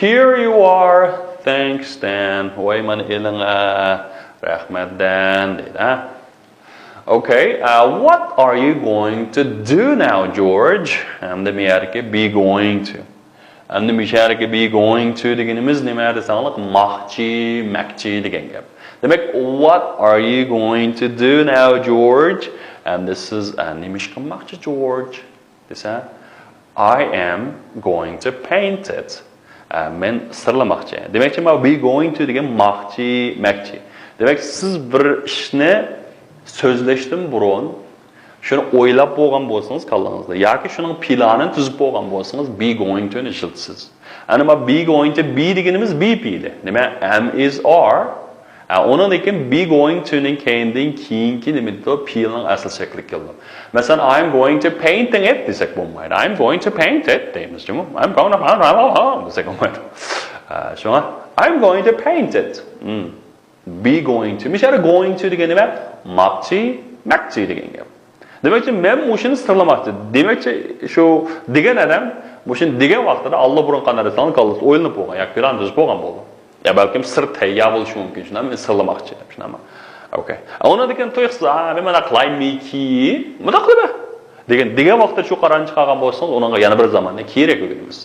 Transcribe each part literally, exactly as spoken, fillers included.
Here you are. Thanks, Dan. ۋاي، مانا ئېلىڭ، ئە، رەھمەت، دەن، دەيدۇ، ھە. Okay, uh, what are you going to do now, George? ئەمدى مۇشۇ يەردىكى be going to. ئەمدى مۇشۇ يەردىكى be going to دېگىنىمىز نېمە دېسەڭلار، ماقچى، مەكچى دېگەن گەپ. دېمەك، what are you going to do now, George? ئەمدى سىز، ئە، نېمە ئىش قىلماقچى، جورج؟ دېسە، I am going to paint it. ئە، مەن سىرلىماقچى. دېمەكچى، مانا be going to دېگەن ماقچى، مەكچى. دېمەك، سىز بىر ئىشنى سۆزلەشتىن بۇرۇن شۇنى ئويلاپ بولغان بولسىڭىز كاللىڭىزدا ياكى شۇنىڭ پىلانىنى تۈزۈپ بولغان بولسىڭىز، be going to نى ئىشلىتىسىز. ئەنە مانا be going to be دېگىنىمىز be پېئىلى. نېمە؟ Am، is، are. ئە، ئۇنىڭدىن كېيىن be going to نىڭ كەينىدىن كېيىنكى نېمە دېدۇق؟ پېئىلنىڭ ئەسلى شەكلىگە كېلىدۇ. مەسىلەن، I'm going to painting it دېسەك بولمايدۇ. I'm going to paint it دەيمىز جۇمۇ. I'm going to دېسەك بولمايدۇ. ئە، شۇڭا I'm going to paint it. Hmm. Be going to. مۇشۇ يەردە going to دېگەن نېمە؟ ماقچى، مەكچى دېگەن گەپ. دېمەكچى، مەن مۇشۇنى سىرلىماقچى. دېمەكچى، شۇ دېگەن ئادەم مۇشۇنى دېگەن ۋاقتىدا ئاللىبۇرۇن قانداق دېسەڭ، كاللىسى ئويلىنىپ بولغان ياكى پىلان تۈزۈپ بولغان بولىدۇ. يا بەلكىم سىر تەييار بولۇشى مۇمكىن، شۇنداقمۇ؟ مەن سىرلىماقچى دەپ، شۇنداقمۇ؟ Okay. ئۇنىڭدىن كېيىن تۇيۇقسىز، «ئا، مەن مانا قىلايمىكى، مۇنداق قىلىمەن» دېگەن، دېگەن ۋاقىتتا شۇ قارارنى چىقارغان بولسىڭىز، ئۇنىڭغا يەنە بىر زاماننى كېرەك ئۆگىنىمىز.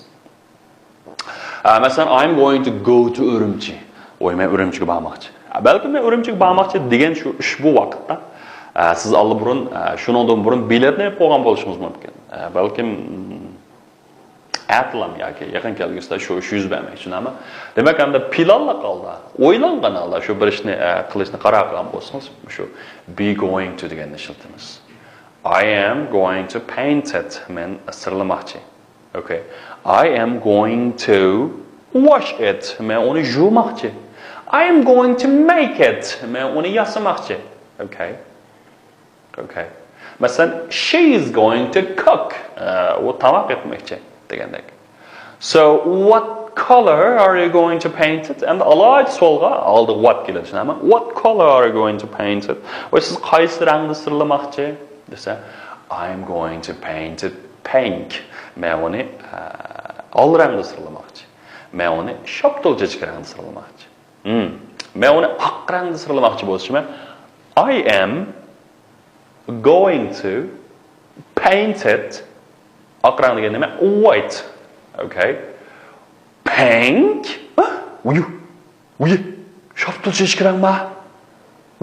ئە، مەسىلەن، I'm going to go to ئۈرۈمچى. ۋاي، مەن ئۈرۈمچىگە بارماقچى. ئە، بەلكىم مەن ئۈرۈمچىگە بارماقچى دېگەن شۇ ئۇشبۇ ۋاقىتتا، ئە، سىز ئاللىبۇرۇن، ئە، شۇنىڭدىن بۇرۇن بېلەتنى ئېلىپ قويغان بولۇشىڭىز مۇمكىن. ئە، بەلكىم، ئەتىلام ياكى يېقىن كەلگۈسىدە شۇ ئىش يۈز بەرمەكچى، شۇنداقمۇ؟ دېمەك، ئەمدى پىلانلىق ھالدا، ئويلانغان ھالدا شۇ بىر ئىشنى، ئە، قىلىشنى قارار قىلغان بولسىڭىز، شۇ be going to دېگەننى ئىشلىتىمىز. I am going to paint it. مەن سىرلىماقچى. Okay. I am going to wash it. مەن ئۇنى يۇماقچى. I am going to make it. مەن ئۇنى ياسىماقچى. Okay. Okay. مەسىلەن، she is going to cook. ئە، ئۇ تاماق ئەتمەكچى دېگەندەك. So, what color are you going to paint it? ئەمدى ئالاھىدە سوئالغا ئالدى what كېلىدۇ، شۇنداقمۇ؟ What color are you going to paint it? ۋە سىز قايسى رەڭدە سىرلىماقچى؟ دېسە، I'm going to paint it pink. مەن ئۇنى، ئە، ئال رەڭدە سىرلىماقچى. مەن ئۇنى شاپتۇل چېچىكى رەڭدە سىرلىماقچى. Hmm. مەن ئۇنى ئاق رەڭدە سىرلىماقچى بولسىمەن، I am going to paint it. ئاق رەڭ دېگەن نېمە؟ White. Okay. Pink. ھە؟ ۋۇي، ۋۇي. شاپتۇل چېچىكى رەڭما؟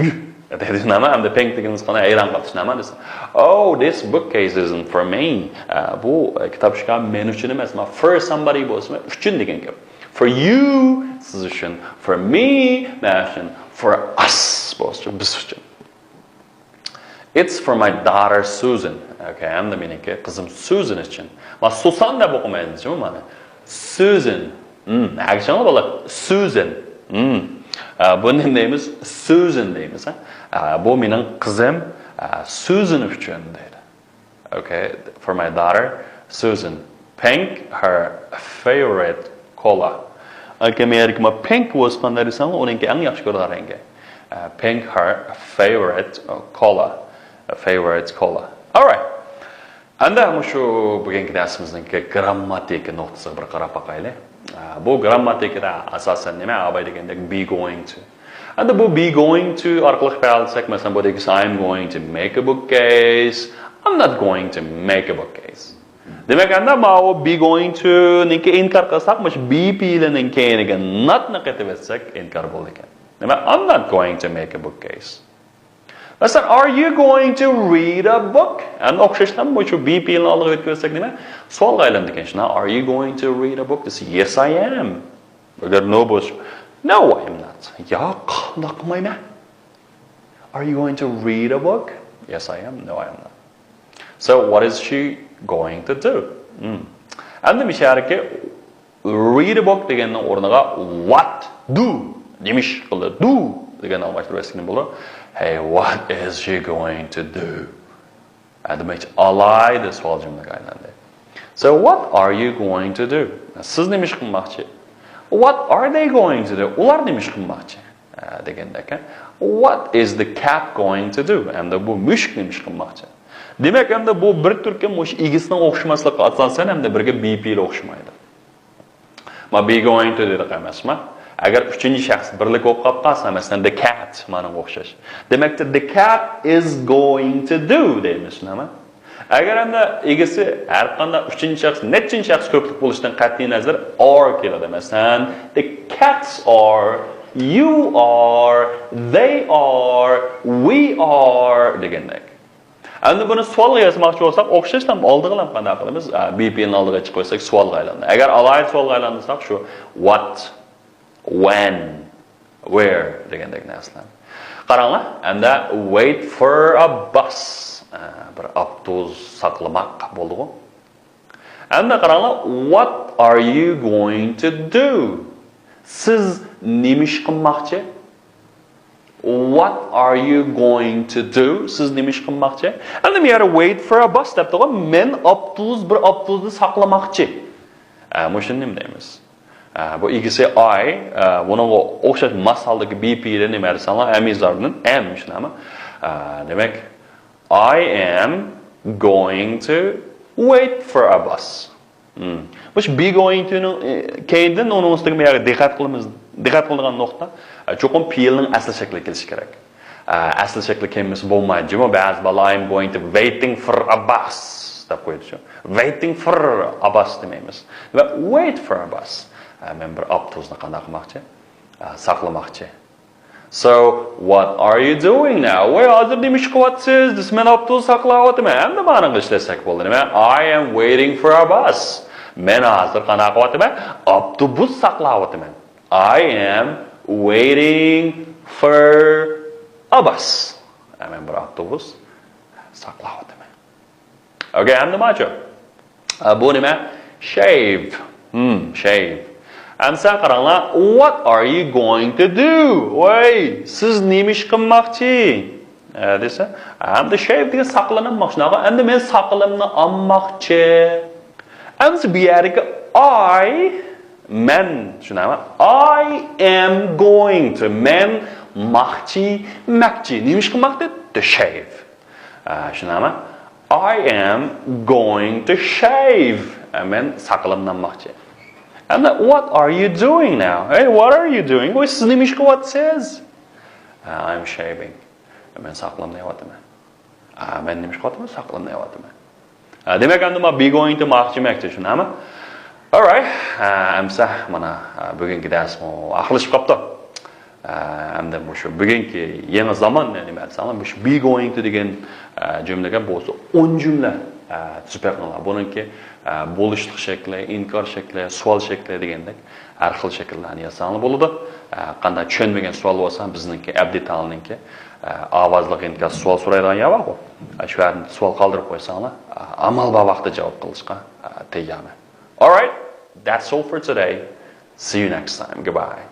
ۋۇي. دېدى، نېمە؟ ئەمدى pink دېگىنىمىز قانداق؟ ھەيران قاپسىز، نېمە دېسە، Oh, this bookcase isn't for me. ئە، بۇ، ئە، كىتاب شۇكا مەن ئۈچۈن ئەمەس، ما for somebody بولسىمۇ، ئۈچۈن دېگەن گەپ. For you، سىز ئۈچۈن. For me، مەن ئۈچۈن. For us بولسىچۇ، بىز ئۈچۈن. It's for my daughter Susan. Okay, ئەمدى مېنىڭكى قىزىم سۇزان ئۈچۈن. ما سۇسان دەپ ئوقۇمايمىز جۇمۇ مانا. سۇزان. Hmm، ئەگىشىڭلار بالىلار. سۇزان. Hmm. ئە، بۇنى نېمە دەيمىز؟ سۇزان دەيمىز، ھە؟ ئە، بۇ مېنىڭ قىزىم، ئە، سۇزان ئۈچۈن دەيدۇ. Okay, for my daughter Susan. Pink her favorite color. Okay, مەيەركى ما pink بولسا قانداق دېسەڭ، ئۇنىڭكى ئەڭ ياخشى كۆرىدىغان رەڭگى. ئە، pink her favorite، ئە، color. Favorite color. Alright. ئەمدى مۇشۇ بۈگۈنكى دەرسىمىزنىڭكى گرامماتىكا نۇقتىسىغا بىر قاراپ باقايلى. ئە، بۇ گرامماتىكىدا ئاساسەن نېمە؟ ئاۋاي دېگەندەك be going to. ئەمدى بۇ be going to ئارقىلىق ئىپادىلىسەك، مەسىلەن، بۇ دېگۈسى I'm going to make a bookcase. I'm not going to make a bookcase. دېمەك، ئەمدى ماۋۇ be going to نىڭكى ئىنكار قىلساق، مۇشۇ be پېئىلىنىڭ كەينىگە not نى قېتىۋەتسەك ئىنكار بولىدىكەن. دېمەك، I'm not going to make a bookcase. مەسىلەن، are you going to read a book? ئەمدى ئوخشاشلا مۇشۇ be پېئىلىنى ئالدىغا يۆتكىۋەتسەك نېمە؟ سوئالغا ئايلىنىدىكەن. شۇنداق، are you going to read a book؟ دېسە، yes, I am. ئەگەر no بولسا، no, I am not. ياق، ئۇنداق قىلمايمەن. Are you going to read a book? Yes, I am. No, I am not. So, what is she going to do? Hmm. ئەمدى مۇشۇ يەردىكى read a book دېگەننىڭ ئورنىغا what do، نېمە ئىش قىلىدۇ دېگەننى ئالماشتۇرۇۋەتسەك نېمە بولىدۇ؟ Hey, what is she going to do? ھە، دېمەكچى، ئالاھىدە سوئال جۈملىگە ئايلاندى. So, what are you going to do? سىز نېمە ئىش قىلماقچى؟ What are they going to do? ئۇلار نېمە ئىش قىلماقچى؟ ھە، دېگەندەك، ھە؟ What is the cat going to do? ئەمدى بۇ مۈشۈك نېمە ئىش قىلماقچى؟ دېمەك، ئەمدى بۇ بىر تۈركۈم مۇشۇ ئىگىسىنىڭ ئوخشىماسلىقى ئاساسەن ئەمدى بىرگە be پېئىلى ئوخشىمايدۇ. ما be going to دېدۇق ئەمەسما؟ ئەگەر ئۈچىنچى شەخس بىرلىك بولۇپ قاپ قالسا، مەسىلەن، the cat مانىڭغا ئوخشاش. دېمەكتە، the cat is going to do دەيمىز، شۇنداقمۇ؟ ئەگەر ئەمدى ئىگىسى ھەر قانداق ئۈچىنچى شەخس، نەچچىنچى شەخس كۆپلۈك بولۇشتىن قەتئىي نەزەر، are كېلىدۇ. مەسىلەن، the cats are، you are، they are، we are دېگەندەك. ئەمدى بۇنى سوئالغا يازماقچى بولساق، ئوخشاشلا ئالدىغىلا قانداق قىلىمىز؟ بىپىنىڭ ئالدىغا چىقىپ ئۆتسەك سوئالغا ئايلىنىدۇ. ئەگەر ئالاھىدە سوئالغا ئايلاندۇرساق، شۇ what، when، where دېگەندەك نەرسىلەر. قاراڭلار، ئەمدى wait for a bus. بىر ئاپتوبۇس ساقلىماق بولدىغۇ. ئەمدى قاراڭلار، what are you going to do؟ سىز نېمە ئىش قىلماقچى؟ What are you going to do? سىز نېمە ئىش قىلماقچى؟ ئەمدى بۇ يەردە wait for a bus دەپتىغۇ، مەن ئاپتوبۇس، بىر ئاپتوبۇسنى ساقلىماقچى. ئە، مۇشۇنى نېمە دەيمىز؟ ئە، بۇ ئىگىسى I، ئە، بۇنىڭغا ئوخشاش ماس ھالدىكى بىپىدىن نېمە دېسەڭلار، ئەمىزاردىن ئەم شۇنداقمۇ؟ ئە، دېمەك، I am going to wait for a bus. مم. مۇشۇ be going to نىڭ، ئى، كەينىدىن ئۇنىڭ ئۈستىگە بۇ يەرگە دىققەت قىلىمىز، دىققەت قىلىدىغان نۇقتا، ئە، چوقۇم پېئىلنىڭ ئەسلى شەكلى كېلىشى كېرەك. ئە، ئەسلى شەكلى كەلمىسە بولمايدۇ. جۇمۇ بەزى بالىلار I'm going to waiting for a bus دەپ قويىدۇ شۇ. Waiting for a bus دېمەيمىز. ۋە wait for a bus. ئە، مەن بىر ئاپتوبۇسنى قانداق قىلماقچى؟ ئە، ساقلىماقچى. So, what are you doing now? ۋاي، ھازىر نېمە ئىش قىلىۋاتىسىز؟ دېسە، مەن ئاپتوبۇس ساقلاۋاتىمەن. ئەمدى مانىڭغا ئىشلەتسەك بولدى. نېمە؟ I am waiting for a bus. مەن ھازىر قانداق قىلىۋاتىمەن؟ ئاپتوبۇس ساقلاۋاتىمەن. I am waiting for a bus. مەن بىر ئاپتوبۇس ساقلاۋاتىمەن. ئوكەي، ئەمدى ماچۇ. ئە، بۇ نېمە؟ Shave. Hmm, shave. ئەمسە قاراڭلار، what are you going to do? ۋاي، سىز نېمە ئىش قىلماقچى؟ ئە، دېسە، ئەمدى shave دېگەن ساقىلىنماق، شۇنداققۇ؟ ئەمدى مەن ساقىلىمنى ئالماقچى. ئەمسە بۇ يەردىكى I، مەن، شۇنداقمۇ؟ I am going to، مەن ماقچى، مەكچى. نېمە ئىش قىلماقچى؟ To shave. ئە، شۇنداقمۇ؟ I am going to shave. ئە، مەن ساقىلىمنى ئالماقچى. ئەمدى، what are you doing now? Hey, what are you doing? ۋاي، سىز نېمە ئىش قىلىۋاتىسىز؟ ئە، I'm shaving. ئە، مەن ساقىلىمنى ئېلىۋاتىمەن. ئە، مەن نېمە ئىش قىلىۋاتىمەن؟ ساقىلىمنى ئېلىۋاتىمەن. ئە، دېمەك، ئەمدى ما be going to ماقچى مەكچى، شۇنداقمۇ؟ Alright. ئە، ئەمسە، مانا، ئە، بۈگۈنكى دەرسمۇ ئاخىرلىشىپ قاپتۇ. ئە، ئەمدى مۇشۇ بۈگۈنكى يېڭى زامان، نېمە دېسەڭلار، مۇشۇ be going to دېگەن، ئە، جۈملىگە بولسا ئون جۈملە، ئە، تۈزۈپ بېقىڭلار. بۇنىڭكى، ئە، بولۇشلۇق شەكلى، ئىنكار شەكلى، سوئال شەكلى دېگەندەك ھەر خىل شەكىللەرنى يازساڭلار بولىدۇ. ئە، قانداق چۈشەنمىگەن سوئال بولسا، بىزنىڭكى ئەبدىتالنىڭكى، ئە، ئاۋازلىق ئىنكاس سوئال سورايدىغان يەر بارغۇ. ئە، شۇ يەردىن سوئال قالدۇرۇپ قويساڭلار، ئە، ئامال بار ۋاقىتتا جاۋاب قىلىشقا، ئە، تەييارمەن. Alright, that's all for today. See you next time. Goodbye.